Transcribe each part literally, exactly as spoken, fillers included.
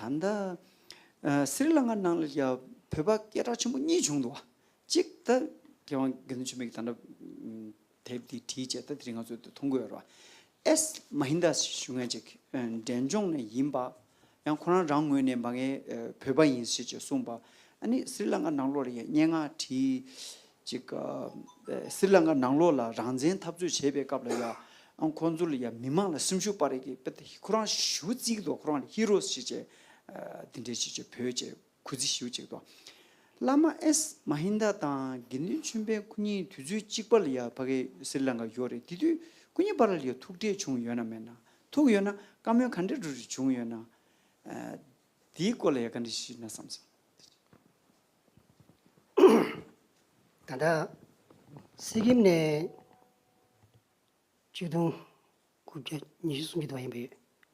ད་ལྟ་ཨ་སི་རི་ལང་ཀ་ནང་ལ་ཡ་བོད་པ་སྐད་གྲགས་ཆེན་པོ་གཉིས་བྱུང་འདུག་བ། གཅིག་ད་མཁས་དབང་དགེ་འདུན་ཆོས་འཕེལ་གྱིས་ད་ལྟ་དེབ་འདི་བྲིས་བྱས། ད་དེ་རིང་ང་ཚོས་མཐོང་གི་ཡོད་རེད་བ། ཨེས་མ་ཧིན་དཱ་ཞུ་མཁན་ཅིག་ཨ་འབྲས་ལྗོངས་ནས་ཡིན་པ། ཡང་ཁོ་རང་རང་ངོས་ནས་མ་ངས་ཨ་བོད་པ་ཡིན་ཞེས་ཅིག་གསུངས་པ། ཨ་ནི་སི་རི་ལང་ཀ་ནང་ལོགས་ལ་ཡ་སྙན་ངག་བྲིས། ཅིག་ཨ་སི་རི་ལང་ཀ་ནང་ལོགས་ལ་རང་བཙན་འཐབ་རྩོད་བྱེད་པའི་སྐབས་ལ་ཡ་ཨང་ཁོང་ཚོ་ལ་ཡ་མི་མང་ལ་སེམས་ཤུགས་སྤར་ཡས་ཀྱི་དཔེ་ཁོ་རང་ཞེ་པོ་བརྩི་གི་འདུག་ཁོ་རང་ལ་ཧི་རོ་ཞེས་བྱས་ཨ་འདི་འདྲས་བྱས་བྱས་བོད་ཅེས་གུས་བརྩི་ཞེ་པོ་བྱེད་ཀྱི་འདུག་བླ་མ་ཨེས་མ་ཧིན་དཱ་དང་དགེ་འདུན་ཆོས་འཕེལ་ཁོ་གཉིས་དུས་ཚོད་གཅིག་པ་ལ་ཡ་ཕ་གི་སི་རི་ལང་ཀ་ཡོད་རེད། དེ་དུས་ཁོ་གཉིས་བར་ལ་ཡ་ཐུག་འཕྲད་བྱུང་ཡོད་ན་མེད་ན། ཐུག་ཡོད་ན་བཀའ་མོལ་ག་འདྲ་འདྲ་བྱུང་ཡོད་ན། ཨ་དེའི་སྐོར་ལ་ཡ་ག་འདྲ་ཞིག་ན་བསམ་སོང་། ད་ལྟ་སི་ཀིམ་ནས་ཆིག་སྟོང་དགུ་བརྒྱ་ཉི་ཤུ་སུམ་ཅུ་དུ་བ་ཡིན་པའི་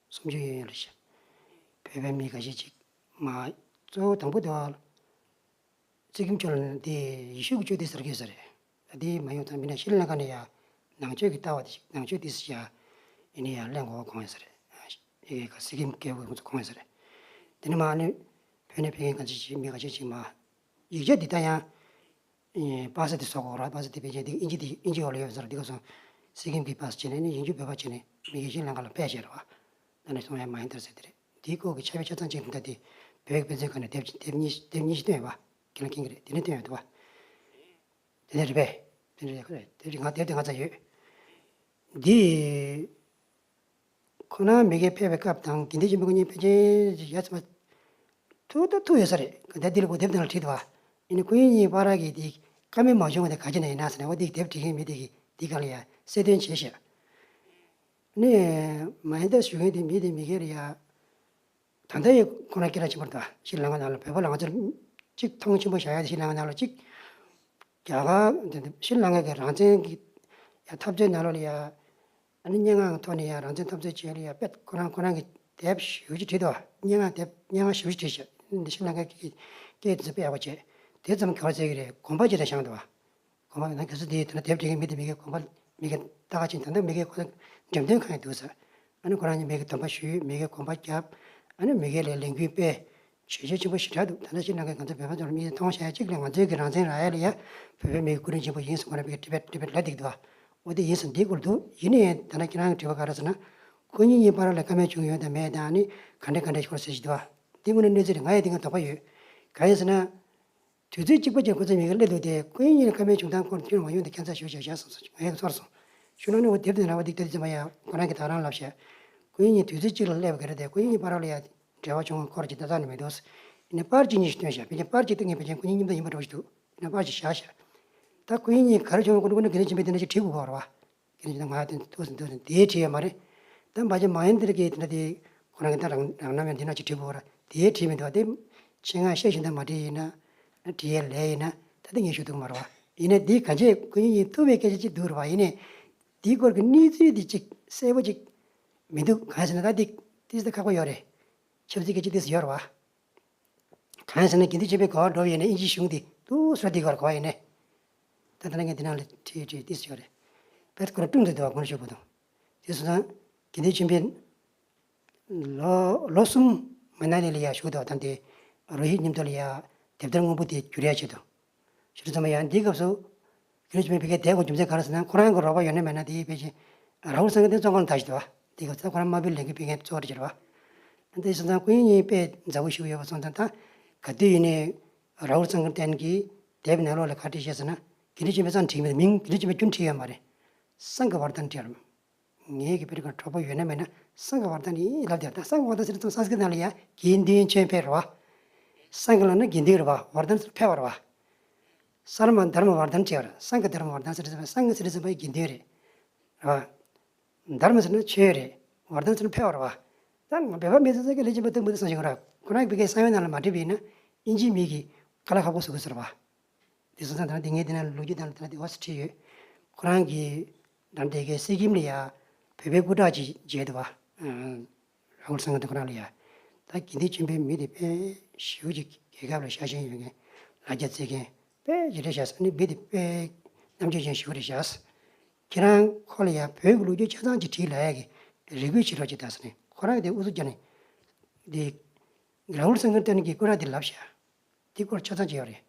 སུམ་ཅུ་ཡན་ཡོད་རེད་ཤག་བོད་པའི་མི་ཁ་ཤས་ཅིག་མ་གཙོ་བོ་དང་པོ་དུ་བ་སི་ཀིམ་ཕྱོགས་ལ་དེ་ཡེ་ཤུ་གི་ཆོས་སྡེ་ཟེར་གྱི་ཡོད་ས་རེད། ད་དེ་མ་ཡོང་ཙང་མིན་ན་ཤྲི་ལང་ཀ་ནས་ཡ་ནང་ཆོས་ཀྱི་ལྟ་བ་དེ་ཞིག་ནང་ཆོས་དེ་ཞིག་ཡ་ཡིན་ན་ཡ་གླེང་དགོས་པ་གོ་ཡོད་ས་རེད། ཨེ་ག་སི་ཀིམ་སྐད་དབང་ཚོ་གོ་ཡོད་ས་རེད། དེ་ནས་མ་ནི་བོད་ནས་ཕེབས་མཁན་གང་ཅི་ཞིག་མི་ཁ་ཤས་ཤིག་མ་ཡིག་ཆ་འདི་ལྟ་ཡང་ཨེ་པ་ས་དེ་བཟོ་དགོས་ར། པ་ས་དེ་ཕལ་ཆེར་འདི་ཨིན་ཇི་དེ་ཨིན་ཇི་འོག་ལ་ཡོད་ས་རེད། འདི་ག་སོང་སི་ཀིམ་གྱི་པ་ས་བྱས་ནས་ནི་ཡིན་རྒྱུ་བོད་པ་བྱས་ནས་མི་གི་ཤྲི་ལང་ཀ་ལ་ཕེབས་བྱས་རེད་བ། ད་ནི་སོང་ཡ་མ་ཡིན་དར་ཟེར་དེ་རེད། འདིའི་སྐོར་གྱི་ཆ་བའི་ཆ་ཚང་ཅིག་ད་ལྟ་དེ་བོད་ཀྱི་དཔེ་མཛོད་ཁང་ནས་དེབ་དེབ་གཉིས་དེབ་གཉིས་ཤིག་བཏོན་ཡོད་པ། ཁས་ལེན་མཁན་གྱི་རེད། དེ་ནས་བཏོན་ཡོད་འདུག་བ། དེ་ནས་རེད་པས། དེ་ནས་རེད་ཁོ་རེད། དེ་རིང་ང་དེབ་དེ་ང་ཚ་ཡོད། འདི་ཁོ་ན་མི་སྒེར་ཕེབས་པའི་སྐབས་དང་དགེ་འདུན་ཆོས་འཕེལ་ཁོ་གཉིས་ཕལ་ཆེར་ཡ་ཚ་མ་ཐུག་ད་ཐུག་ཡོད་ས་རེད། ད་འདི་ལ་གོ་དེབ་དེ་ལ་བྲིས་འདུག་བ། ཡིན་ནའི་ཁོ་གཉིས་བར་གྱི་དེ་བཀའ་མོལ་མ་བྱུང་བ་དེ་ག་ཅི་ནས་ཡིན་ན་ཟེར་ན། འོ་དེ་དེབ་བྲིས་མཁན་མི་དེ་གིས་དེ་ག་ལ་ཡ་གསལ་སྟོན་བྱས་ཤག་ནི་མ་ཡིན་ད་ཞུ་མཁན་དེ་མི་དེ་མི་སྒེར་ཡ། ད་ལྟ་ཡི་ཁོ་རང་སྐད་གྲགས་ཆེན་པོ་རེད་ད། ཤྲི་ལང་ཀ་ནང་ལ་བོད་པ་ལ་ང་ཚོར་གཅིག་མཐོང་ཆེན་པོ་བཞག་ཡ་དེ་ཤྲི་ལང་ཀ་ནང་ལ་གཅིག་རྒྱ་གར་དེ་ཤྲི་ལང་ཀ་གི་རང་བཙན་གྱི་ཡ་འཐབ་རྩོད་ནང་ལོགས་ལ་ཡ། ཨ་ནི་སྙན་ངག་གི་ཐོག་ནས་ཡ་རང་བཙན་འཐབ་རྩོད་བྱས་ལ་ཡ་དཔེ་ཁོ་རང་ཁོ་རང་གི་དེབ་ཞེ་པོ་ཅིག་བྲིས་འདུག་སྙན་ངག་དེབ་སྙན་ངག་ཞེ་པོ་ཅིག་བྲིས་ཤག་འདི་ཤྲི་ལང་ཀ་གི་སྐད་དེ་ཚོ་དཔེ་ཡག་པོ་བྱས། དེ་ཙམ་གྱོང་ཟེར་གི་རེད། དགོངས་པ་ཅིག་རེད་བཞག་འདུག་བ། དགོངས་པ་ན་གལ་སྲིད་དེ་ད་ལྟ་དེབ་བྲིས་མཁན་མི་དེ་མི་སྒེར་དགོངས་པ་མི་སྒེར་ལྟ་ག་ཕྱིན། ད་ལྟ་མི་སྒེར་ཁོ་ཚོ་འགྲེམས་སྟོན་གང་ཡང་འདུག་ཟེར། ཨ་ནི་ཁོ་རང་གཉིས་མི་སྒེར་སྡོམ་པ་ཞུས། མི་སྒེར་དགོངས་པ་བརྒྱབ། ཨ་ནི་མི་སྒེར་ལ་ལས་འགུལ་སྤེལ། བྱས་རྗེས་ཆེན་པོ་ཞེ་དྲག་འདུག་ད་ལྟ་ཤྲི་ལང་ཀའི་ང་ཚོ་བོད་པ་ཚོར་མིས་མཐོང་བཞག་ཡ་གཅིག་ལ་ང་ཚོའི་གི་རང་བཙན་རག་ཡ་ལ་ཡ་བོད་པའི་མི་སྐུ་དྲིན་ཆེན་པོ་ཡིན་ཟེར་ཁོ་རང་མི་སྒེར་དྲི་བ་དྲི་བ་ལབ་བསྡད་འདུག་འོ་དེ་ཡིན་ཟེར་འདི་སྐོར་འདུག་ཡིན་ནའི་ད་ལྟ་ཁྱེད་རང་གི་དྲི་བ་ག་རེ་ཟེར་ན། ཁོ་གཉིས་གཉིས་བར་ལ་བཀའ་མོལ་བྱུང་ཡོད་དམ་མེད་དང་ནི་ག་འདྲ་ག་འདྲ་ཤོར་ཟེར་གྱི་འདུག་བ། འདི་དངོས་གནས་གནས་ཚུལ་རེད། ང་ཡང་འདི་སྒང་དོགས་པ་ཡོད། གང་ཡིན་ཟེར་ན། དུས་ཚོད་གཅིག་པ་ཅིག་ཁོ་ཚོའི་མི་སྒེར་སླེབས་འདུག་སྟེ་ཁོ་གཉིས་གཉིས་ལ་བཀའ་མོལ་བྱུང་སྟངས་སྐོར་ཁྱོན་མ་ཡོང་དེ་ཁྱད་མཚར་ཞེ་པོ་ཞིག་བཞག་སོང་ཟེར་ངས་ཚོར་སོང་། ཤུགས་ནང་ནས་འོ་དེབ་དེ་ནང་བ་འདི་ལྟ་དུས་ཙམ་པ་ཡ་ཁོ་རང་གིས་ད་རང་ལབ་ཤག་ཁོ་གཉིས་གཉིས་དུས་ཚོད་གཅིག་ལ་སླེབས་པ་ག་རེ་དེ་ཁོ་གཉིས་གཉིས་བར་ལ་ཡ་འབྲེལ་བ་བྱུང་བ་སྐོར་ཅིག་ད་རྩ་ནས་མི་འདུག་ཡིན་ནའི་པར་གཅིག་གཉིས་ཤིག་བཏོན་ཤག་ཕལ་ཆེར་པར་གཅིག་ལྟ་ངེས་པ་ཅན་ཁོ་གཉིས་མཉམ་དུ་ཡིན་པ་འདྲ་བོ་ཞིག་འདུག་ཡིན་ན་པར་གཅིག་བཞག་ཤག་ད་ཁོ་གཉིས་གཉིས་ག་རེ་བྱུང་བ་ཁོ་ནི་ཁོ་ནི་དགེ་འདུན་ཆོས་འཕེལ་དེ་འདྲ་ཞིག་བྲིས་དགོས་པ་རེད་བ། དགེ་འདུན་ཆོས་འཕེལ་ང་དེ་འདུག་ཟེར་འདུག་ཟེར་དེའི་བྲིས་ཡོད་མ་རེད། ད་མ་གཞི་མ་ཡིན་དེ་རིགས་ཀྱི་དེ་འདྲ་དེ་ཁོ་རང་གི་ད་རང་རང་རྣམ་ཡང་འདི་ན་ཅིག་བྲིས་དགོས་པ་རེད། དེའི་བྲིས་མི་འདུག་བ། དེ་ཆེད་མངགས་ཤེས་བཞིན་དུ་མ་བྲིས་ཡིན་ན། བྲིས་ཡས་ལས་ཡིན་ན་ད་ལྟ་ངས་ཞུ་ཐུབ་མ་རེད་བ། ཡིན་ནའི་འདི་གང་ཅི་ཁོ་གཉིས་གཉིས་ཐུག་པའི་སྐད་ཆ་ཅིག་འདུག་རེད་བ། ཡིན་ནའི་འདིའི་སྐོར་གྱི་གནས་ཚུལ་འདི་ཅིག་གསལ་པོ་ཅིག་མི་འདུག་གང་ཡིན་ཟེར་ན་ད་འདི་ཏིས་ད་ཁག་པོ་ཡོད་རེད། ཆབ་སྲིད་སྐད་ཆ་ཏིས་ཡོད་རེད་བ། གང་ཡིན་ཟེར་ན་དགེ་འདུན་ཆོས་འཕེལ་ག་པར་འགྲོ་ཡིན་ནའི་དབྱིན་ཇིའི་གཞུང་འདི་ཏུ་སུ་ར་འདི་ག་པར་ག་པར་ཡིན་ནའི། ད་ལྟ་ངས་འདི་ནང་ལ་བྲིས་བྲིས་ཏིས་ཡོད་རེད། བེད་ཁོ་རང་ཀྲུང་དུ་འདུག་བ་དགོངས་ཞུ་བུ་དང་། དེ་སོང་ཙང་དགེ་འདུན་ཆོས་འཕེལ། ལོ་ལོ་གསུམ་མ་ན་ལི་ལ་ཡ་བཞུགས་འདུག་ད་དེ་རོ་ཧི་མཉམ་དུ་ལ་ཡ་དེབ་ཐེར་སྔོན་པོ་དེ་བསྒྱུར་ཡ་ཆེད་དུ། ཞུ་དུས་ཙམ་པ་ཡང་འདིའི་སྐབས་སུ་དགེ་འདུན་ཆོས་འཕེལ་བོད་སྐད་བསྡད་དགོས་རྒྱུ་མཚན་ག་རེ་ཟེར་ན་ཁོ་རང་གི་རོགས་པ་ཡོད་ན་མེད་ན་དེ་ཕལ་ཆེར་རཱ་ཧུལ་སང་གེ་དེ་བཙོན་ཁང་ལ་བསྡད་བཞིན་འདུག་བ། དེ་སྐབས་སུ་ཁོ་རང་དམར་པོའི་ལས་འགུལ་སྤེལ་མཁན་གཙོ་བོ་དེ་རེད་བ། དེ་སོང་ཙང་སྐུ་ཉིད་གཉིས་དཔེ་མཛའ་བོ་ཞིག་ཡོད་པ་སོང་ཙང་ད་ག་དུས་ཡིན་ནའི་རཱ་ཧུལ་སང་གེ་བསྟན་གྱིས་དེབ་ནང་ལོགས་ལ་ག་བྲིས་བཞག་ཟེར་ན་དགེ་འདུན་ཆོས་འཕེལ་ཙང་བྲིས་མེད། མིང་དགེ་འདུན་ཆོས་འཕེལ་ཁྱོན་བྲིས་ཡོད་མ་རེད། སང་གེ་བར་དན་བྲིས་ཡོད་རེད། ངའི་གི་པེ་རི་ཁར་གྲོགས་པོ་ཡོད་ན་མེད་ན་སང་གེ་བར་དན་ཡིན་ལབ་དེ། ད་སང་གེ་བར་དན་ཟེར་ཙང་སང་སྐྲིད་ནང་ལ་ཡ་དགེ་འདུན་ཆོས་འཕེལ་རེད་བ། སང་གེ་ལབ་ན་དགེ་འདུན་རེད་བ། བར་དན་ཟེར་འཕེལ་བ་རེད་བ། སར་མ་དྷར་མ་བར་དན་བྲིས་པ་རེད། སང་གེ་དྷར་མ་བར་དན་ཟེར་ཙམ་པ་སང་གེ་ཟེར་ཙམ་པ་དགེ་འདུན་རེད། རེད་བ། དྷར་མ་ཟེར་ན་ཆོས་རེད། བར་དན་ཟེར་ན་འཕེལ་བ་རེད་བ། ད་ང་བོད་པ་མི་ཚོ་ཚོ་གི་ལས་བྱེད་པ་ཐུག་མི་ཐུག་བསམ་བཞིན་རེད། ཁོ་རང་གི་བོད་སྐད་གསང་བའི་ནང་ལ་མ་བྲིས་པ་ཡིན་ན་དབྱིན་ཇིའི་མི་གིས་དཀའ་ལས་ཁག་པོ་བཟོ་གི་ཟེར་བ། དེ་སོང་ཙང་ད་དེ་ངས་དེ་ན་ལོ་རྒྱུས་དང་དེ་ན་དེ་འོ་ཙམ་བྲིས་ཡོད། ཁོ་རང་གིས་ད་དེ་གའི་སི་ཀིམ་ལ་ཡ་བོད་པའི་སྐུ་དྲག་ཅིག་མཇལ་འདུག་བ། རཱ་ཧུལ་སང་གེ་དེ་ཁོ་རང་ལ་ཡ། ད་དགེ་འདུན་ཆོས་འཕེལ་མི་དེ་དཔེ་ཞེ་པོ་ཅིག་རྒྱལ་ཁབ་ལ་ཤ་ཞེན་ཡོད་མཁན། ལ་རྒྱ་རྩེ་མཁན་དཔེ་ཞེ་དྲག་ཤག་ཟེར་ནས་མི་དེ་དཔེ་རྣམ་དཔྱོད་ཅན་ཞེ་པོ་རེད་ཤག་ཁྱེད་རང་ཁོ་ལ་ཡ་བོད་ཀྱི་ལོ་རྒྱུས་ཆ་ཚང་ཅིག་བྲིས་ལབ་ཡ་གི་རེ་སྐུལ་བྱེད་རོགས་ཅིག་ད་ཟེར་ནས་ཁོ་རང་གིས་དེ་ཨུ་ཚུགས་རྒྱབ་ནས་དེ། རཱ་ཧུལ་སེང་གེ་ཏན་གྱིས་སྐུ་ར་དེ་ལབ་ཤག་དེ་སྐོར་ཆ་ཚང་ཅིག་ཡོད་རེད།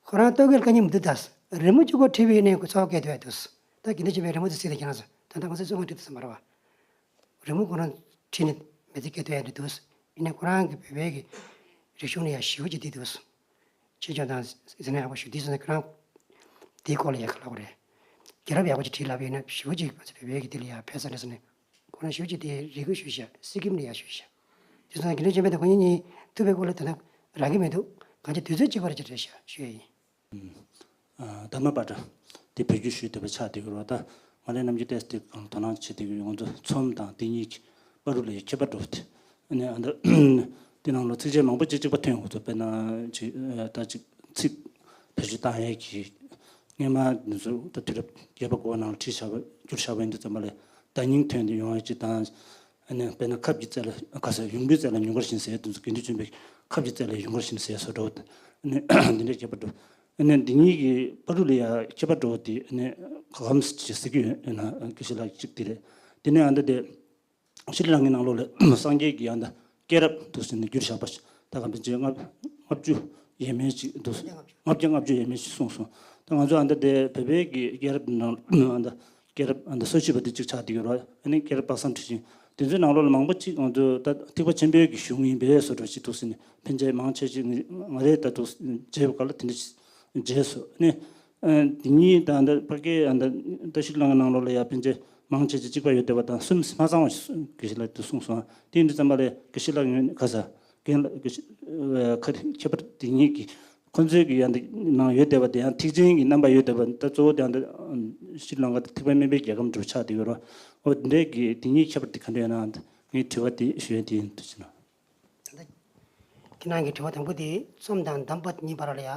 ཁོ་རང་ལྟོ་གོས་བཀའ་ཉན་མི་འདུག་ད། རི་མོ་གཅིག་པོ་བྲིས་པའི་ནས་ཁོ་ཚོགས་སྐད་དོད་འདུག་ད་དགེ་འདུན་ཆོས་འཕེལ་རི་མོ་དེ་གཟིགས་ཏེ་ཁྱེད་རང་ཚོ་ད་ལྟ་ང་ཚོའི་གསང་བ་བྲིས་དུས་ཙམ་པ་རེད་བ། རི་མོ་ཁོ་རང་བྲིས་ནས་མི་ཚེ་སྐད་དོད་ཡ་འདྲ་འདུག་ཡིན་ནའི་ཁོ་རང་གི་བོད་པའི་གི་རིག་གཞུང་ལ་ཡ་ཞེ་པོ་ཅིག་བསྡད་འདུག་ཆོས་ཕྱོགས་དང་ཟིན་ན་ཡག་པོ་ཞུ་དུས་ཙམ་ནས་ཁོ་རང་དེའི་སྐོར་ལ་ཡ་ག་ལབ་དགོས་རེད། རྒྱལ་རབས་ཡག་པོ་ཅིག་བྲིས་ལབ་ཡིན་ན་ཞེ་པོ་ཅིག་བོད་པའི་གི་དེ་ལ་ཡ་ཕན་ས་རེད་ཟེར་ནས་ཁོ་རང་ཞེ་པོ་ཅིག་དེ་རེ་སྐུལ་ཞུས་ཤག་སི་ཀིམ་ལ་ཡ་ཞུས་ཤག་དེ་ཚོ་དགེ་འདུན་ཆོས་འཕེལ་དང་དགོན་གཉེན་གཉིས་ཐུག་པའི་སྐོར་ལ་དོ་སྣང་རག་གི་མི་འདུག་གང་ཅི་དུས་ཚོད་གཅིག་པ་རེད་ཅེས་རེད་ཤག་ཞུ་ཡ་ཡིན། ཨ། ད་མ་པ་ཏྲ་དེ་བེད་སྤྱོད་ཞུས་བསྡད་པ་ཆགས་བསྡད་ཡོད་རེད་བ། ད་ང་རའི་རྣམ་འགྱུར་ཏོག་ཙམ་དེ་གང་དོ་སྣང་བྱེད་བསྡད་ཡོད། ང་ཚོ་ཚོམས་དང་དེ་གཉིས་ཀྱི་བར་དུ་ལ་ཡ་ཁྱད་པར་འགྲོ་བ་དེ། ཨ་ནི་ཨ་ད་དེ་ནང་ལ་ཚིགས་བཅད་མང་པོ་ཅིག་གཅིག་པ་ཐོན་ཡོང་གི་འདུག་དཔེར་ན་ཅིག་ཨ། ད་ཅིག་ཚིག་བེད་སྤྱོད་བཏང་ཡས་ཀྱི་སྔས་མ་འདི་ཚོ་ད་དུས་རབས་བརྒྱད་པ་དགུ་པ་ནང་ལ་བྲིས་བཞག་པ་བསྒྱུར་བཞག་པ་ཡིན་དུས་ཙམ་པ་ལ་བརྡ་རྙིང་ཐོན་ཏེ་ཡོང་ཡས་ཅིག་དང་། ཨ་ནི་དཔེར་ན་ཁབ་ཀྱི་རྩེ་ལ་ག་ས་ཡུངས་འབྲུའི་རྩེ་ལ་ཡུངས་ཀར་བྱིན་ཟེར་དེ་ཚོ་དགེ་འདུན་ཆོས་འཕེལ་ཁབ་ཀྱི་རྩེ་ལ་ཡུངས་ཀར་བྱིན་ཟེར་བཟོ་འདྲ་བོ་དེ། ཨ་ནི་འདི་འདྲའི་ཁྱད་པར་འགྲོ། ཨ་ནི་འདི་གཉིས་ཀྱི་བར་དུ་ལ་ཡ་ཁྱད་པར་འགྲོ་བ་དེ་ཨ་ནི་ག་གམ་ཅིག་ཟེར་གྱི་ཡོད་ན་དགེ་བཤེས་ལགས་ཅིག་དེ་རེད། དེ་ནས་ཨ་ད་དེ་ཤྲི་ལང་ཀའི་ནང་ལོགས་ལ་སངས་རྒྱས་ཀྱི་ཨ་ད་སྐྱེས་རབས་འདུག་ཟེར་ནས་བསྒྱུར་བཞག་པ་ཞིག་ད་ག་ཕན་ཆད་ལྔ་ལྔ་བཅུ་ཡས་མས་ཅིག་འདུག་ལྔ་བརྒྱ་ལྔ་བཅུ་ཡས་མས་ཅིག་གསུངས་སོང་། ད་ང་ཚོ་ཨ་ད་དེ་བོད་པའི་གི་སྐྱེས་རབས་ནང་ཨ་ད། སྐྱེས་རབས་ཨ་ད་སོ་བཞི་པ་དེ་གཅིག་ཆགས་བསྡད་ཡོད་རེད། ཨ་ནི་སྐྱེས་རབས་དཔག་བསམ་འཁྲི་ཤིང་དེ་ཚོའི་ནང་ལོགས་ལ་མང་པོ་གཅིག་ང་ཚོ་ད་ཐེག་པ་ཆེན་པོའི་གི་གཞུང་ཡིན་པའི་བཟོ་འདྲ་ཞིག་འདུག་ཟེར་ནས་ཕན་ཆད་མང་ཆེ་ཞིག་ང་རེ་ད་འདུག་མཇལ་བ་ག་ལ་དེ་འདྲ་ཞིག་མཇལ་སོང་། ཨ་ནི་ཨ་དེ་གཉིས་ད་ད་ཕ་གི་ཨ་ད་ད་ཤྲི་ལང་ཀའི་ནང་ལོགས་ལ་ཡ་ཕན་ཆད་མང་ཆེ་ཞིག་གཅིག་པ་ཡོད་བསྡད་པ་དང་གསུམ་མ་ཚང་བ་ཞིག་དགེ་བཤེས་ལགས་དེ་གསུངས་སོང་། དེ་འདྲ་ཙམ་པ་ལས་དགེ་བཤེས་ལགས་ཡོད་ག་ས་རྒན་ལགས་དགེ་བཤེས་ཁ་ཁྱད་པར་དེ་གཉིས་ཀྱི། ཁོ་ཚོའི་གི་ཡ་འདི་ནང་ཡོད་བསྡད་པ་དེ་ཡང་ཐེག་ཆེན་གྱི་རྣམ་པ་ཡོད་བསྡད་པ་ད་གཙོ་བོ་དེ་ཡང་འདི་ཤྲི་ལང་ཀ་དེ་ཐེག་པ་དམན་པའི་རྒྱལ་ཁམས་འདྲ་བོ་ཆགས་བསྡད་ཡོད་རེད། འོ་འདི་འདྲའི་གི་དེ་གཉིས་ཁྱད་པར་དེ་ག་འདྲ་ཡོད་ན་ངའི་དྲི་བ་དེ་ཞུ་ཡ་དེ་ཡིན་འདུག་ཟེར་ན། ཁྱེད་རང་གི་དྲི་བ་དང་པོ་དེ་ཚོམས་དང་གདམས་པ་གཉིས་བར་ལ་ཡ་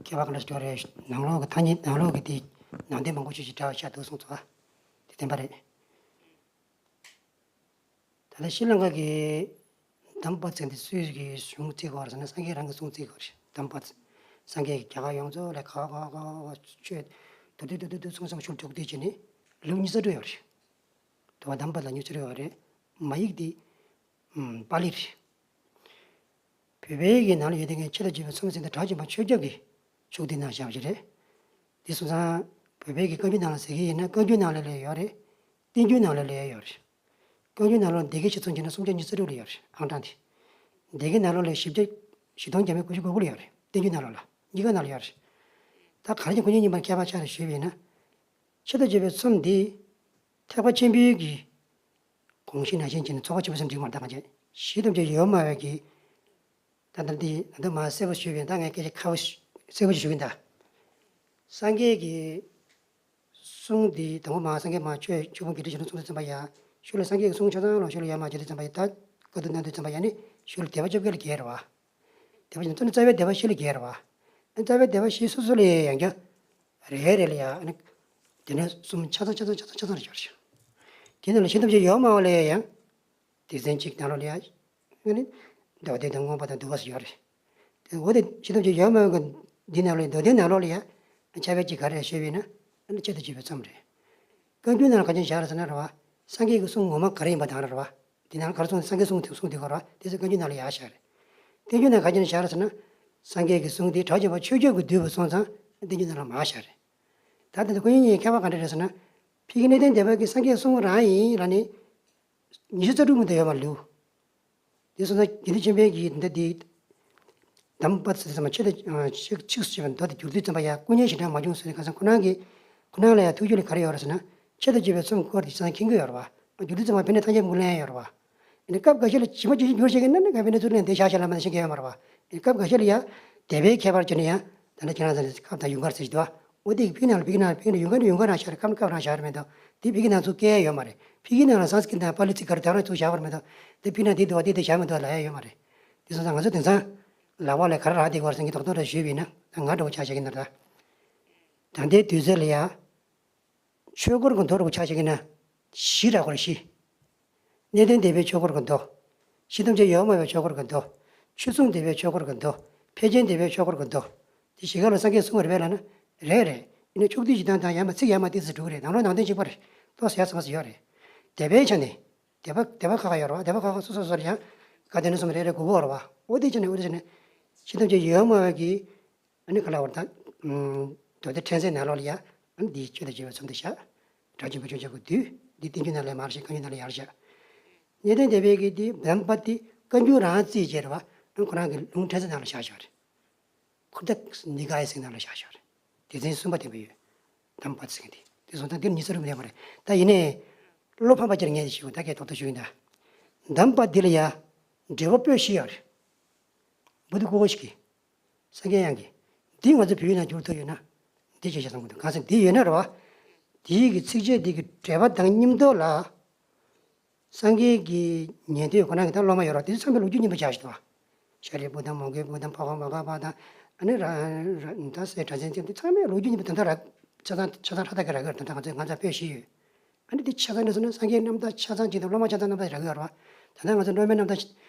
ཁྱད་པར་ག་འདྲ་ཞིག་ཡོད་རེད། ནང་ལོགས་ཀྱི་ཐ་སྙད་ནང་ལོགས་ཀྱི་དེ་ནང་དོན་མང་པོ་ཞིག་ཞིག་འདྲ་བ་ཤར་འདུག་གསུངས་སོང་བ་དེ་བདེན་པ་རེད། ད་ལྟ་ཤྲི་ལང་ཀ་གི་གདམས་པ་ཚན་དེ་སུའི་གི་གཞུང་བརྩི་དགོས་རེད་ཟེར་ན་སངས་རྒྱས་རང་གི་གསུང་བརྩི་དགོས་རེད། གདམས་པ་སངས་རྒྱས་ཀྱི་རྒྱ་གར་ཡོངས་རྫོགས་ལ་ག་ག་ག་ག་ཆོས་དུ་དུ་དུ་དུ་དུ་ཚུན་ཚོད་ཤུལ་འཇུག་དུས་ཀྱི་ནི་ལེའུ་ཉི་ཤུ་རྩ་དྲུག་ཡོད་རེད། དུ་བ་གདམས་པ་ལ་ཉི་ཤུ་རྩ་དྲུག་ཡོད་རེད། མ་ཡིག་དེ་ཨམ་པཱ་ལི་རེད། བོད་པའི་གི་ནང་ལ་ཡོད་དེ་ངས་ཆེད་དུ་བརྗོད་པའི་ཚོམས་ཟིན་ཏེ་གྲགས་ཆེན་པ་ཆོས་སྐྱབས་ཀྱི་ཕྱོགས་བསྡུས་གནང་བཞག་པ་ཞིག་རེད། དེ་སོང་ཙང་བོད་པའི་གི་བཀའ་འགྱུར་ནང་ལ་ཟེར་གི་ཡིན་ན་བཀའ་འགྱུར་ནང་ལ་ལས་ཡོད་རེད། བསྟན་འགྱུར་ནང་ལ་ལས་ཡོད་རེད། བཀའ་འགྱུར་ནང་ལོགས་སྡེ་དགེ་ཆོས་ཚོགས་ཀྱི་ནང་སུམ་བརྒྱ་ཉི་ཤུ་རྩ་དྲུག་ལ་ཡོད་རེད་ཨང་གྲངས་དེ། སྡེ་དགེ་ནང་ལོགས་ལས་བཞི་བརྒྱ་བཞི་སྟོང་བརྒྱ་མེད་དགུ་བཅུ་གོ་དགུ་ལ་ཡོད་རེད་བསྟན་འགྱུར་ནང་ལོགས་ལ་གཉིས་ཀ་ནང་ལ་ཡོད་རེད། ད་ག་རེ་ཀྱང་དགོན་གཉེན་གཉིས་བར་ཁྱད་པར་ཆགས་རེད་ཞུས་པ་ཡིན་ན། ཆེད་དུ་བརྗོད་པའི་ཚོམས་འདི་ཐེག་པ་ཆེན་པོའི་གི་དགོངས་གཞི་ནང་བཞིན་བྱས་ནས་ཚོགས་པ་ཆེན་པོ་གསུམ་འགྲིག་མ་རེད་ད་གང་བྱས་གཞི་ཐམས་ཅད་ཡོད་མ་རེད་གི། ད་ལྟ་འདི་ད་ལྟ་མ་གསལ་པོ་ཞུས་པས་ད་ངས་སྐད་ཆ་ཁ་བོ་ཞུ་གསལ་པོ་ཞིག་ཞུ་གིན་ད། སངས་རྒྱས་ཀྱི་གསུང་འདི་དང་པོ་མ་སངས་རྒྱས་མ་ཆོས་ཆོས་ཕུང་གི་དྲི་ཞུ་ན་གསུང་དུས་ཙམ་པ་ཡ། ཤུལ་ལ་སངས་རྒྱས་ཀྱི་གསུང་ཆ་ཚང་ལོ་ཤུལ་ལ་ཡ་མ་བྱེད་དུས་ཙམ་པ་ཡ་ད་བཀའ་བསྡུ་གནང་དུས་ཙམ་པ་ཡ་ནི་ཤུལ་ལ་སྡེ་པ་བཅོ་བརྒྱད་ལ་རྒྱས་རེད་བ། སྡེ་པ་བཅོ་བརྒྱད་རྩ་བའི་སྡེ་པ་བཞི་ལ་རྒྱས་རེད་བ། རྩ་བའི་སྡེ་པ་བཞི་སོ་སོ་ལ་ཡ་ཡང་བསྐྱར་རེ་རེ་ལ་ཡ་ནི་དེ་ནས་གསུམ་ཆ་ཚང་ཆ་ཚང་ཆ་ཚང་ཆ་ཚང་རེ་བྱོས་རེད། དེ་ནས་ལ་ཤེས་ཐམས་ཅད་ཡོད་མ་བ་ལ་ཡ་ཡང་། སྡེ་ཚན་གཅིག་ནང་ལོགས་ལ་ཡ། ཨ་ནི། མདོ་སྡེ་དང་མངོན་པ་དང་བསྡུ་བ་སོགས་ཡོད་རེད། དེ་འོ་དེ་ཤེས་ཐམས་ཅད་ཡོད་མ་ཡོད་ཀྱི་འདི་ནང་ལོགས་མདོ་སྡེ་ནང་ལོགས་ལ་ཡ། ཁྱད་པར་གཅིག་ག་རེ་ཞུས་པས་ན། ཨ་ནི་ཆེད་དུ་བརྗོད་པའི་ཚོམས་རེད། བཀའ་འགྱུར་ནང་ལ་ག་ཅན་བཞག་རེད་ཟེར་ན་རེད་བ། སངས་རྒྱས་ཀྱི་གསུང་ངོ་མ་ག་རེ་ཡིན་པ་དང་རེད་བ། དེ་ནང་ལ་ག་རེ་གསུངས་སངས་རྒྱས་གསུང་དེ་གསུང་དེ་གོ་རེད་བ་དེ་ཚོ་བཀའ་འགྱུར་ནང་ལ་ཡ་བཞག་རེད། བསྟན་འགྱུར་ནང་ག་ཅན་བཞག་རེད་ཟེར་ན། སངས་རྒྱས་ཀྱི་གསུང་དེ་གྲགས་ཆེན་པ་ཆོས་སྐྱབས་ཀྱིས་བསྡུས་པ་སོང་ཙང་བསྟན་འགྱུར་ནང་ལ་མ་བཞག་རེད། ད་དེ་ཚོ་བཀའ་འགྱུར་གཉིས་ཁྱད་པར་ག་འདྲ་རེད་ཟེར་ན། ཕ་གི་གནས་བརྟན་སྡེ་པ་གི་སངས་རྒྱས་གསུང་རང་ཡིན་ལ་ནི། ཉི་ཤུ་རྩ་དྲུག་མི་འདུག་ཡོད་མ་ལུས། དེ་སོང་ཙང་དགེ་འདུན་ཆོས་འཕེལ་གྱིས་འདི་འདི། གདམས་པ་ཚེ་ཚང་མ་ཆེད་དུ་ཆིག་ཆིག་སུ་བྱས་པ་མདོ་དེ་བསྒྱུར་དུས་ཙམ་པ་ཡ་སྐུ་ཉིད་ཞིག་འདྲ་མ་བྱུང་ཟེར་ནས་ཁ་སང་ཁོ་རང་གི་ཁོ་རང་ལ་ཡ་ཐུགས་རྒྱུད་ལ་ག་རེ་ཡོད་རེད་ཟེར་ན། ཆེད་དུ་བརྗོད་པའི་ཚོམས་སྐོར་དེ་ཁྱེད་རང་མཁྱེན་གྱི་ཡོད་རེད་བ། བསྒྱུར་དུས་ཙམ་པ་ཕན་ནས་ཐམས་ཅད་མུ་ལན་ཡོད་རེད་བ། ཨ་ནི་སྐབས་འགའ་ཤས་ལ་ཇི་མ་ཇི་བཞིན་བསྒྱུར་བྱེད་ཀྱི་ན་ནི་ག་ཕན་ནས་ཚུར་ལན་དེ་བཞག་བཞག་ལ་མ་ནས་ཤེས་མཁན་ཡོད་མ་རེད་བ། ཨ་ནི་སྐབས་འགའ་ཤས་ལ་ཡ་སྡེ་པའི་ཁྱད་པར་བྱས་ནས་ཡ་ད་ནི་ཁྱེད་རང་ཚོ་ནི་ཁབ་དང་ཡུངས་ཀར་ཟེར་གྱི་འདུག་བ། འོ་དེ་ཕ་གི་ནང་ལ་ཕ་གི་ནང་ཕ་གི་ནང་ཡུངས་ཀར་ནི་ཡུངས་ཀར་རང་བཞག་རེད། ཁབ་ནི་ཁབ་རང་བཞག་རེད་མེད་དོ། དེ་ཕ་གི་ནང་ཚུར་བཀལ་ཡ་ཡོད་མ་རེད། ཕ་གི་ནང་ལ་སཾ་སྐྲྀཏ་དང་པཱ་ལི་ཚིག་ག་རེ་དེ་རང་ཚུར་བཞག་པ་རེད་མེད་དོ། དེ་ཕ་གི་ནང་དེ་འདུག་བ་དེ་དེ་བཞག་མི་འདུག་ལབ་ཡ་ཡོད་མ་རེད། དེ་སོང་ཙང་ང་ཚོ་དེང་སང་ལག་པ་ལ་ག་རེ་རག་བསྡད་ཀྱི་ཡོད་རེད་ཟེར་མཁན་རྡོག་རྡོག་འདྲ་ཞུས་པ་ཡིན་ན་ད་ང་འདྲ་བོ་ཆ་བཞག་གི་ཡིན་ན་ད། ད་ལྟའི་དུས་ཚོད་ལ་ཡ། ཆོས་འཁོར་གྱི་མདོ་འདྲ་བོ་ཆ་བཞག་གི་ཡིན་ན། བཞི་རག་གི་རེད་བཞི། གནས་བརྟན་སྡེ་པའི་ཆོས་འཁོར་གྱི་མདོ། གཞི་ཐམས་ཅད་ཡོད་མ་ཡོད་ཆོས་འཁོར་གྱི་མདོ། ཆོས་སྲུང་སྡེ་པའི་ཆོས་འཁོར་གྱི་མདོ། ཕལ་ཆེན་སྡེ་པའི་ཆོས་འཁོར་གྱི་མདོ། དེ་བཞི་ཀ་ལ་སངས་རྒྱས་གསུང་བ་རེད་པས་ལབ་ན། རེད་རེད། ཡིན་ན་ཕྱོགས་བསྡུས་ཀྱི་སྟངས་དང་ཡང་མ་ཚིག་ཡར་མར་ཏོག་ཙམ་འགྲོ་གི་རེད། ནང་ལོགས་ནང་དོན་གཅིག་པ་རེད། ཏོག་ཙམ་ཡར་ཚང་ཙམ་ཡོད་རེད། སྡེ་པའི་ཆ་ནས། སྡེ་པ་སྡེ་པ་ཁག་ཁག་ཡོད་རེད་བ། སྡེ་པ་ཁག་ཁག་སོ་སོ་སོ་ལ་ཡང་། བཀའ་བསྟན་གསུམ་རེ་རེ་དགོས་ཀྱི་ཡོད་རེད་བ། འོ་དེ་བྱས་ནས་འོ་དེ་བྱས་ནས་ཤེས་ཐམས་ཅད་ཡོད་མ་ཡོད་ཀྱི། ཨ་ནི་ག་ལ་བར་ད། མདོ་སྡེ་ཕྲེང་ཚེག་ནང་ལོགས་ལ་ཡ། ཨ་ནི་འདིའི་ཆོས་དང་བཅས་པའི་ཚུལ་དུ་བཞག་གྲགས་ཆེན་པོ་ཆོས་འཆད་ཀྱི་བསྡུས་འདི་བསྟན་འགྱུར་ནང་ལ་མར་བཞག་བཀའ་འགྱུར་ནང་ལ་ཡར་བཞག་གནས་བརྟན་སྡེ་པའི་གི་འདི་གདམས་པ་འདི་བཀའ་འགྱུར་རང་རྩིས་བྱས་རེད་བ། ཨ་ཁོ་རང་གི་ལུང་ཕྲན་ཚེག་ནང་ལ་བཞག་བཞག་རེད། ཁོ་ད་ནི་ག་ཡི་ཚིག་ནང་ལ་བཞག་བཞག་རེད། སྡེ་ཚན་གསུམ་པ་དེ་པ་ཡོད། གདམས་པ་ཚིག་འདི་དེ་སོང་ཙང་འདིར་ཉི་ཚེ་རུ་མི་ལེགས་པ་རེད། ད་ཡིན་ནའི་བློ་ཕམ་པ་ཅིག་ངས་ཞུ་ད་གས་ཏོག་ཏོག་ཞུ་ཡིན་ད། གདམས་པ་འདི་ལ་ཡ་འགྲེལ་པ་པོད་བཞི་ཡོད་རེད། བོ་དྷི་ཀུ་ཤ་གི། སངས་རྒྱས་དབྱངས་ཀྱི། འདི་ང་ཚོ་བོད་ཡིག་ནང་བསྒྱུར་ཐུབ་ཡོད་ན། འདི་ཅིག་བྱས་བསམ་གྱི་འདུག་གང་ཟེར་འདི་ཡོད་ན་རེད་བ། འདིའི་གི་ཚིགས་བཅད་འདི་གི་འགྲེལ་པ་དང་མཉམ་དུ་ལ། སངས་རྒྱས་ཀྱི་ཉན་ཐོས་ཁོ་རང་གི་ད་སློབ་མ་ཡོད་རེད་བ། དེ་ཚོ་ཚང་མས་ལོ་རྒྱུས་རྙིང་པ་ཆགས་ཤིག་འདུག་བ། ཤཱ་རིའི་བུ་དང་མོའུ་འགལ་བུ་དང་འཕགས་པ་མོའུ་འགལ་བ་དང་། ཨ་ནི་ར་ར་ད་སྲས་སྒྲ་གཅན་འདི་ཚང་མས་ལོ་རྒྱུས་རྙིང་པ་ད་ལྟ་ར་ཆ་ཚང་ཆ་ཚང་ཧྲ་ཐག་གི་རག་གི་རེད། ད་ལྟ་ང་ཚོས་ང་ཚོ་བོད་ཤེས་ཡོད། ཨ་ནི་དེ་ཆ་ཚང་ནས་སོང་ན་སངས་རྒྱས་རྣམ་ཐར་ཆ་ཚང་གཅིག་དང་སློབ་མ་ཆ་ཚང་རྣམ་ཐར་རག་གི་ཡོད་རེད་བ། ད་ལྟ་ང་ཚོ་སློབ་མའི་རྣམ་ཐར་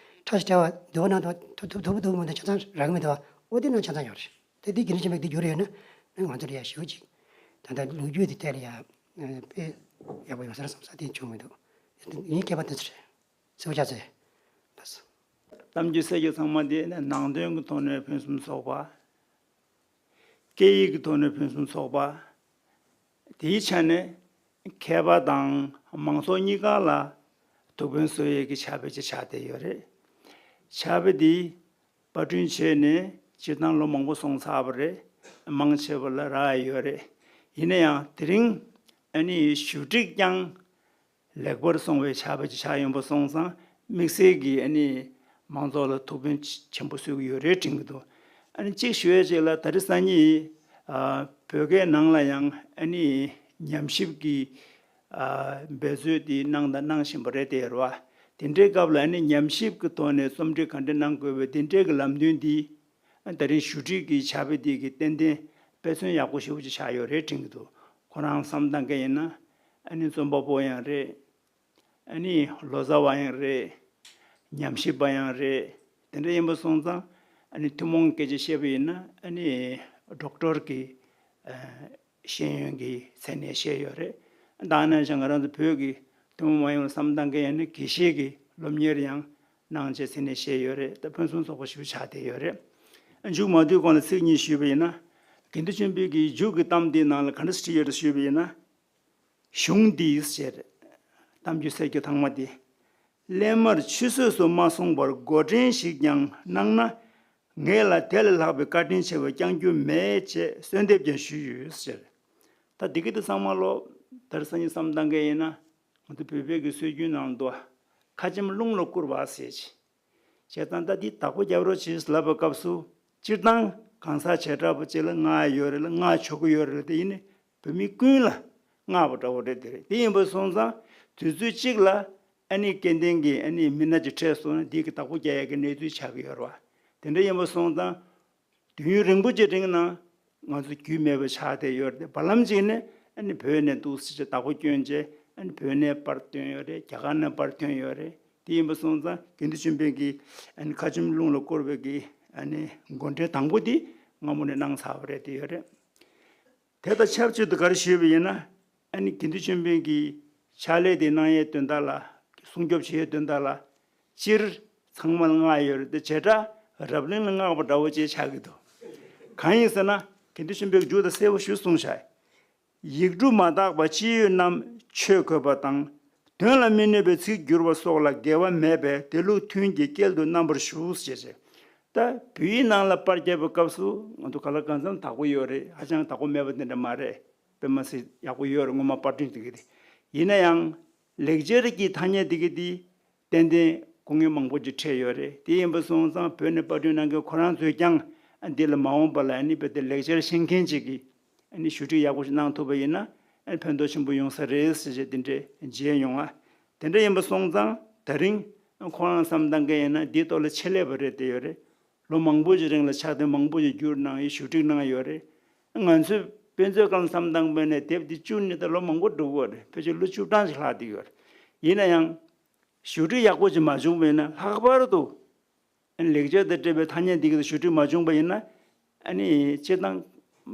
ཕྲ་ཞིག་བྲལ་བ་འདུལ་བ་ནང་དུ་ཐུབ་ཐུབ་ཐུབ་ཐུབ་མི་འདུག་ཆ་ཚང་རག་གི་མི་འདུག་བ། ཨོ་དེ་ནང་ཆ་ཚང་ཡོད་རེད། དེ་དེ་དགེ་འདུན་ཆོས་འཕེལ་དེ་བསྒྱུར་ཡོད་ན་ང་ཚོ་ལ་ཡ་ཞེ་པོ་ཅིག་ད་ལྟ་ལོ་རྒྱུས་དེ་ཐད་ལ་ཡ་དཔེ་ཡག་པོ་ཡོང་ས་རེད་བསམ་ས་དེ་བྱུང་མི་འདུག་ཡིན་སྐད་པ་དེ་ཚོ་རེད། གསལ་པོ་ཆགས་ཚེ། ལགས་སོ། གཏམ་རྒྱུད་གསེར་གྱི་ཚང་མ་དེ་ནི་ནང་དོན་གྱི་ཐོག་ནས་ཕུན་སུམ་ཚོགས་པ། སྐད་ཡིག་གི་ཐོག་ནས་ཕུན་སུམ་ཚོགས་པ། དེའི་ཆ་ནས་མཁས་པ་དང་མང་ཚོགས་གཉིས་ཀ་ལ་ཐུགས་ཕན་གསོས་ཡས་ཀྱི་ཕྱག་དཔེ་ཅིག་ཆགས་བསྡད་ཡོད་རེད། ཕྱག་དཔེ་འདི་པར་སྐྲུན་བྱས་ནས་སྤྱིར་བཏང་ལོ་མང་པོ་སོང་ཚར་བ་རེད། མང་ཆེ་བ་ལ་རག་ཡོད་རེད། ཡིན་ན་ཡང་དེ་རིང་ཨ་ནི་ཞུ་སྒྲིག་ཀྱང་ལེགས་པར་སོང་བའི་ཕྱག་དཔེ་ཅིག་ཆགས་ཡོང་པ་སོང་ཙང་དམིགས་བསལ་གྱིས་ཨ་ནི་མང་ཚོགས་ལ་ཐུགས་ཕན་ཆེན་པོ་གསོས་ཀྱི་ཡོད་རེད་དྲན་གྱི་འདུག་ཨ་ནི་གཅིག་ཞུ་ཡས་ཅིག་ལ་ད་རེས་སང་ཉིན་ཨ་བོད་སྐད་ནང་ལ་ཡང་ཨ་ནི་ཉམས་ཞིབ་ཀྱི་ཨ་འབད་རྩོལ་དེ་གནང་དང་གནང་བཞིན་པ་རེད་དེ་རེད་བ། དེ་འདྲའི་སྐབས་ལ་ཨ་ནི་ཉམས་ཞིབ་ཀྱི་ཐོག་ནས་རྩོམ་སྒྲིག་ག་འདྲ་གནང་དགོས་པའི་དེ་འདྲའི་གི་ལམ་སྟོན་འདི། ཨ་ད་རིང་ཞུ་སྒྲིག་གི་ཕྱག་དཔེ་འདི་གི་ཏན་ཏན་དཔེ་མཚོན་ཡག་པོ་ཞེ་པོ་ཅིག་ཆགས་ཡོད་རེད་དྲན་གྱི་འདུག་ཁོ་རང་བསམ་བཏང་མཁན་ཡིན་ན་ཨ་ནི་རྩོམ་པ་པོ་ཡང་རེད། ཨ་ནི་ལོ་ཙཱ་བ་ཡང་རེད། ཉམས་ཞིབ་པ་ཡང་རེད། དེ་འདྲ་ཡིན་པ་སོང་ཙང་ཨ་ནི་ཐུན་མོང་སྐད་ཆ་བཤད་པ་ཡིན་ན་ཨ་ནི་ཌོག་ཊར་གི་ཨ་ཤེས་ཡོན་གྱི་མཚན་གནས་བཞེས་ཡོད་རེད། ད་ནང་བཞིན་ང་རང་ཚོ་བོད་ཀྱི་ཐུན་མོང་མ་ཡིན་པ་བསམ་བཏང་མཁན་ཡང་ན་དགེ་བཤེས་ཀྱི་སློབ་གཉེར་ཡང་གནང་བྱས་མཚན་གནས་བཞེས་ཡོད་རེད། ད་ཕུན་སུམ་ཚོགས་པ་ཞིག་ཆགས་བསྡད་ཡོད་རེད། མཇུག་མ་བསྡུས་གོང་ལ་ཚིག་གཉིས་ཞུས་པ་ཡིན་ན། དགེ་འདུན་ཆོས་འཕེལ་གྱིས་མཇུག་གི་གཏམ་འདིའི་ནང་ལ་ག་འདྲ་ཞིག་བྲིས་ཡོད་རེད་ཞུས་པ་ཡིན་ན། གཞུང་འདིའི་ཟེར། གཏམ་རྒྱུད་གསེར་གྱི་ཐང་མ་འདི། སླད་མར་ཆུད་ཟོས་སུ་མ་སོང་བར་འགོ་འདྲེན་ཞིག་ཀྱང་གནང་ན། ངེད་ལ་དེ་ལས་ལྷག་པའི་བཀའ་དྲིན་ཆེ་བ་བསྐྱང་རྒྱུ་མེད་ཅེས་གསོལ་འདེབས་ཀྱང་ཞུས་ཡོད་ཟེར། ད་འདི་གི་དེ་ཚང་མ་ལོ་དར་ས་ཉིན་བསམ་བཏང་མཁན་ཡིན་ན། ང་ཚོ་བོད་པའི་གི་སྲོལ་རྒྱུན་ནང་དུ། ཁ་ཆེམས་རླུང་ལ་བསྐུར་བ་ཟེར་ཅིག་བྱས་ཙང་ད་འདི་བདག་པོ་རྒྱབ་རོགས་བྱེད་ལབ་པའི་སྐབས་སུ། སྤྱིར་བཏང་གང་ཟག་བྱེ་བྲག་པ་ཅིག་ལ་མངགས་ཡོད་རེད་ལ་མངགས་ཆོག་གི་ཡོད་རེད་ལ། དེ་ཡིན་ནི་བོད་མི་ཀུན་ལ་མངགས་པ་འདྲ་བོ་རེད། དེ་རེད། དེ་ཡིན་པ་སོང་ཙང་དུས་ཚོད་གཅིག་ལ་ཨ་ནི་སྐལ་ལྡན་གྱི་ཨ་ནི་མི་སྣ་ཅིག་འཕྲད་སོང་ན་འདི་གི་བདག་པོ་རྒྱག་ཡག་གི་གནས་ཚུལ་ཆགས་ཀྱི་ཡོད་རེད་བ། དེ་འདྲ་ཡིན་པ་སོང་ཙང་། དུས་ཡུན་རིང་པོ་ཅིག་རིང་ན་ང་ཚོ་རྒྱུས་མེད་པ་ཆགས་བསྡད་ཡོད་རེད། བར་ལམ་ཅིག་ནས་ཨ་ནི་བོད་ནས་འདུག་སེ་བྱས་བདག་པོ་བསྐྱོན་བྱས་ཨ་ནི་བོད་ནས་པར་བཏོན་ཡོད་རེད། རྒྱ་གར་ནས་པར་ཐོན་ཡོད་རེད། དེ་ཡིན་པ་སོང་ཙང་དགེ་འདུན་ཆོས་འཕེལ་གྱིས་ཨ་ནི་ཁ་ཆེམས་རླུང་ལ་བསྐུར་བའི་གི་ཨ་ནི་འགོ་འདྲེན་དང་པོ་དེ་སྔ་མོ་ནས་གནང་ཚར་བ་རེད། དེ་ཡོད་རེད། དེ་དང་ཆབས་ཅིག་ཏུ་ག་རེ་ཞུས་པ་ཡིན་ན། ཨ་ནི་དགེ་འདུན་ཆོས་འཕེལ་གྱི་ཕྱག་ལས་དེ་གནང་ཡས་དོན་དག་ལ། སྲུང་སྐྱོབ་བྱེད་ཡས་དོན་དག་ལ། སྤྱིར་ཚང་མ་ལ་མངགས་ཡོད་རེད་དེ། བྱེ་བྲག་རབ་གླིང་ལ་མངགས་པ་འདྲ་བོ་ཅིག་ཆགས་ཀྱི་འདུག་གང་ཡིན་ཟེར་ན། དགེ་འདུན་ཆོས་འཕེལ་གྱིས་མཇུག་ལ་གསལ་པོ་ཞུས་སོང་ཤག་ཡིག་འབྲུ་མ་དག་པ་སྤྱི་ཡོངས་རྣམས་ཆོས་གོས་པ་དང་། དོན་ལ་མི་གནོད་པའི་ཚིག་བསྒྱུར་བ་སོགས་ལ་འགལ་བ་མེད་པས་དེ་ལུགས་མཐུན་གྱི་སྐལ་དུ་བསྣམ་པར་ཞུ་ཞེས་བྱས། ད་བོད་ཡིག་ནང་ལ་པར་བརྒྱབ་པའི་སྐབས་སུ་ང་ཚོ་ག་ལ་གང་འཚམ་དག་པོ་ཡོད་རེད། ཧ་ཅང་དག་པོ་མེད་པ་དེ་འདྲ་མ་རེད། དཔེ་མ་སྲིད་ཡག་པོ་ཡོད་རེད། སྔོན་མ་པར་སྐྲུན་དེ་གི་དེ། ཡིན་ན་ཡང་ལེགས་སྦྱར་གྱི་ཐ་སྙད་དེ་གི་དེ་ཏན་ཏན་སྐུ་ངལ་མང་པོ་ཅིག་འཕྲད་ཡོད་རེད། དེ་ཡིན་པ་སོང་ཙང་བོད་ནས་པར་སྐྲུན་གནང་མཁན་ཁོ་རང་ཚོས་ཀྱང་འདི་ལ་མ་འོངས་པ་ལ་ཨ་ནི་བོད་དེ་ལེགས་སྦྱར་ཤེས་མཁན་ཅིག་གིས་ཨ་ནི་ཞུ་སྒྲིག་ཡག་པོ་ཞིག་གནང་ཐུབ་པ་ཡིན་ན་ཨ་ནི་ཕན་ཐོགས་ཆེན་པོ་ཡོང་ས་རེད་ཟེར་བྱས་དེ་འདྲས་མཇལ་ཡོང་ང་། དེ་འདྲ་ཡིན་པ་སོང་ཙང་ད་རིང་ཁོ་རང་བསམ་བཏང་མཁན་ཡིན་ན་འདིའི་ཐོག་ལ་ཆེད་ལས་པ་རེད་བསྡད་ཡོད་རེད། ལོ་མང་པོ་ཞིག་རིང་ལ་ཕྱག་དེབ་མང་པོ་ཞིག་བསྒྱུར་གནང་ཡོད། ཞུ་སྒྲིག་གནང་ཡོད་རེད། ང་ཚོས་དཔེ་མཛོད་ཁང་བསམ་བཏང་པ་ཡིན་ན་དེབ་འདི་བསྒྱུར་ནས་ད་ལོ་མང་པོ་འགྲོ་གི་ཡོད་རེད། ཕལ་ཆེར་ལོ་བཅུ་གྲངས་ཤིག་ལྷག་བསྡད་ཡོད་རེད། ཡིན་ན་ཡང་ཞུ་སྒྲིག་ཡག་པོ་ཞིག་མ་བྱུང་བ་ཡིན་ན། ལྷག་པར་དུ་ཨ་ནི་ལེགས་སྦྱར་དང་འབྲེལ་བའི་ཐ་སྙད་འདི་གི་ཞུ་སྒྲིག་མ་བྱུང་བ་ཡིན་ན་ཨ་ནི་སྤྱིར་བཏང་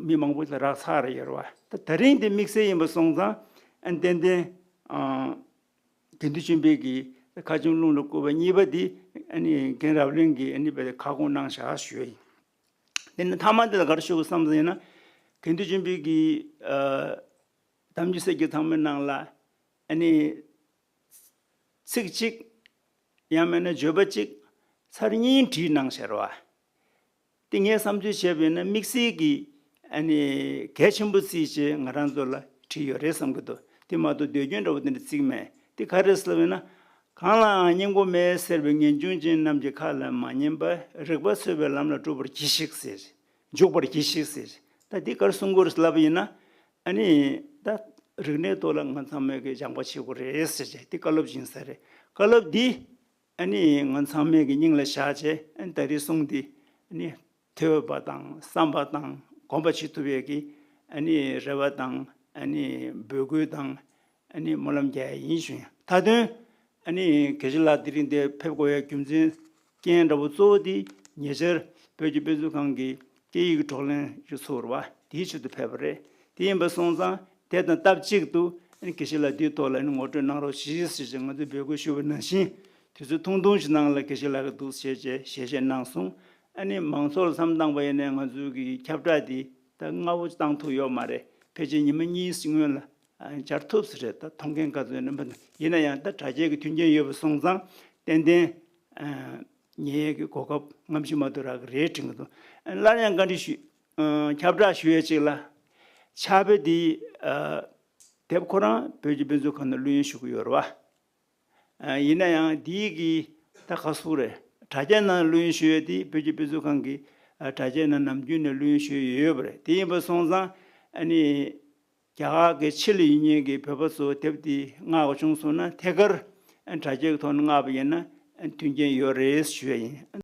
མི་མང་པོ་ལ་རག་ཚར་ཡོད་རེད་བ། ད་ད་རིང་འདི་དམིགས་བསལ་ཡིན་པ་སོང་ཙང་ཨ་ནི་ཏན་ཏན་ཨ། དགེ་འདུན་ཆོས་འཕེལ་གྱིས་ ཁ་ཆེམས་རླུང་ལ་བསྐུར་བ་གཉིས་པ་འདི་ཨ་ནི་རྒན་རབ་གླིང་གིས་ཨ་ནི་དཔེ་ཁ་སྐོང་གནང་བཞག་ཞུ་ཡ་ཡིན། དེ་ནི་མཐའ་མ་འདི་ལ་ག་རེ་ཞུ་དགོས་བསམ་ཟིན་ན། དགེ་འདུན་ཆོས་འཕེལ་གྱིས་ཨ་དམ་ཆོས་གསེར་གྱི་ཐང་མོའི་ནང་ལ་ཨ་ནི་ཚིག་གཅིག་ཡང་མིན་ན་བརྗོད་པ་གཅིག་ཚར་གཉིས་བྲིས་གནང་བཞག་རེད་བ། དེ་ངས་བསམ་ཚུལ་བྱས་པ་ཡིན་ན་དམིགས་བསལ་གྱི་ཨ་ནི་གལ་ཆེན་པོ་བརྩིས་བྱས་ང་རང་ཚོ་ལ་བྲིས་ཡོད་རེད་བསམ་གྱི་འདུག་དེ་མ་གཏོགས་ཟློས་སྐྱོན་འདྲ་བོ་དེ་འདྲ་བརྩིས་མེད། དེ་ག་རེ་ཟེར་བ་ཡིན་ན། གང་ལའང་སྙིང་པོ་མེད་ཟེར་བའི་ངེས་འབྱུང་ཅན་རྣམས་ཀྱི་ཁ་ལ་མ་ཉན་པ། རིག་པ་འཚོལ་བའི་ལམ་ལ་འཇུག་པར་གྱིས་ཤིག་ཟེར། འཇུག་པར་གྱིས་ཤིག་ཟེར། ད་འདི་ག་རེ་གསུང་གི་ཡོད་རེད་ལབ་པ་ཡིན་ན། ཨ་ནི་ད་རིག་གནས་ཐོག་ལ་ང་ཚང་མས་ཀྱི་སྦྱང་པ་བྱེད་དགོས་རེད་ཟེར་བྱས་དེ་བཀའ་སློབ་ཡིན་ས་རེད། བཀའ་སློབ་འདི་ཨ་ནི་ང་ཚང་མས་ཀྱི་སྙིང་ལ་བཞག་བྱས་ཨ་ནི་ད་རེས་གསུང་འདི་ཨ་ནི་ཐོས་པ་དང་བསམ་པ་དང་སྒོམ་པ་བྱེད་ཐུབ་ཡས་ཀྱི་ཨ་ནི་རེ་བ་དང་ཨ་ནི་འབོད་སྐུལ་དང་ཨ་ནི་སྨོན་ལམ་རྒྱག་ཡ་ཡིན་ཞུ་ཡ། མཐའ་དོན་ཨ་ནི་དགེ་བཤེས་ལགས་དེ་རིང་འདིར་ཕེབས་དགོས་ཡ་རྒྱུ་མཚན་རྐྱེན་འདྲ་བོ་གཙོ་བོ་དེ་ཉེ་ཆར་བོད་ཀྱི་དཔེ་མཛོད་ཁང་གི་སྐད་ཡིག་གི་བགྲོ་གླེང་ཞིག་ཚོགས་རེད་བ། དེའི་ཆེད་དུ་ཕེབས་པ་རེད། དེ་ཡིན་པ་སོང་ཙང་དེ་དང་སྟབས་གཅིག་ཏུ་ཨ་ནི་དགེ་བཤེས་ལགས་འདིའི་ཐོག་ལ་ཨ་ནི་ངོ་སྤྲོད་གནང་རོགས་ཞེས་ཞེས་བྱས་ང་ཚོས་འབོད་སྐུལ་ཞུས་པ་ནང་བཞིན་དུས་ཚོད་ཐུང་ཐུང་ཞིག་ནང་ལ་དགེ་བཤེས་ལགས་ཀྱིས་འདུག་ཟེར་བྱས་ཞལ་བཞེས་གནང་སོང་། ཨ་ནི་མང་ཚོགས་ལ་མཚམས་བཏང་པ་ཡིན་ནའི་ང་ཚོའི་གི་ཁྱབ་བསྒྲགས་འདི་ད་སྔ་བོ་བཏང་ཐུབ་ཡོད་མ་རེད། ཕལ་ཆེར་ཉི་མ་གཉིས་སྔོན་ལ་ཨ་ནི་སྦྱར་ཐུབ་ས་རེད། ད་མཐོང་མཁན་ག་ཚོད་ཡིན་ན་མ་གཏོགས་ཡིན་ན་ཡང་ད་དྲ་རྒྱའི་གི་མཐུན་རྐྱེན་ཡོད་པ་སོང་ཙང་ཏན་ཏན་ཨ་ཉན་ཡས་ཀྱི་གོ་སྐབས་སྔ་ཕྱི་མ་གཏོགས་རག་གི་རེད་དྲན་གྱི་འདུག་ཨ་ནི་སླར་ཡང་བཀའ་འདྲི་ཞུ། ཨ་ཁྱབ་བསྒྲགས་ཞུ་ཡས་ཅིག་ལ། ཕྱག་དཔེ་འདི་ཨ་དེབ་ཁོ་རང་བོད་ཀྱི་དཔེ་མཛོད་ཁང་ནས་བླུ་ཡོན་ཞུ་གི་ཡོད་རེད་བ། ཨ་ཡིན་ན་ཡང་འདིའི་གི་ད་ག་ཟེར་རེད། དྲ་རྒྱ་ནང་བླུ་ཡོན་ཞུ་ཡས་དེ་བོད་ཀྱི་དཔེ་མཛོད་ཁང་གི་ཨ་དྲ་རྒྱ་ནང་ནམ་རྒྱུན་ནས་བླུ་ཡོན་ཞུ་ཡས་ཡོད་པ་རེད། དེ་ཡིན་པ་སོང་ཙང་ཨ་ནི་རྒྱ་གར་གྱི་ཕྱི་ལ་ཡོད་མཁན་གྱི་བོད་པ་ཚོ་དེབ་དེ་མངགས་པ་བྱུང་སོང་ན་ཐད་ཀར་ཨ་དྲ་རྒྱའི་ཐོག་ནས་མངགས་པ་ཡིན་ན་ཨ་མཐུན་རྐྱེན་ཡོད་རེད་ཞུ་ཡས་ཡིན།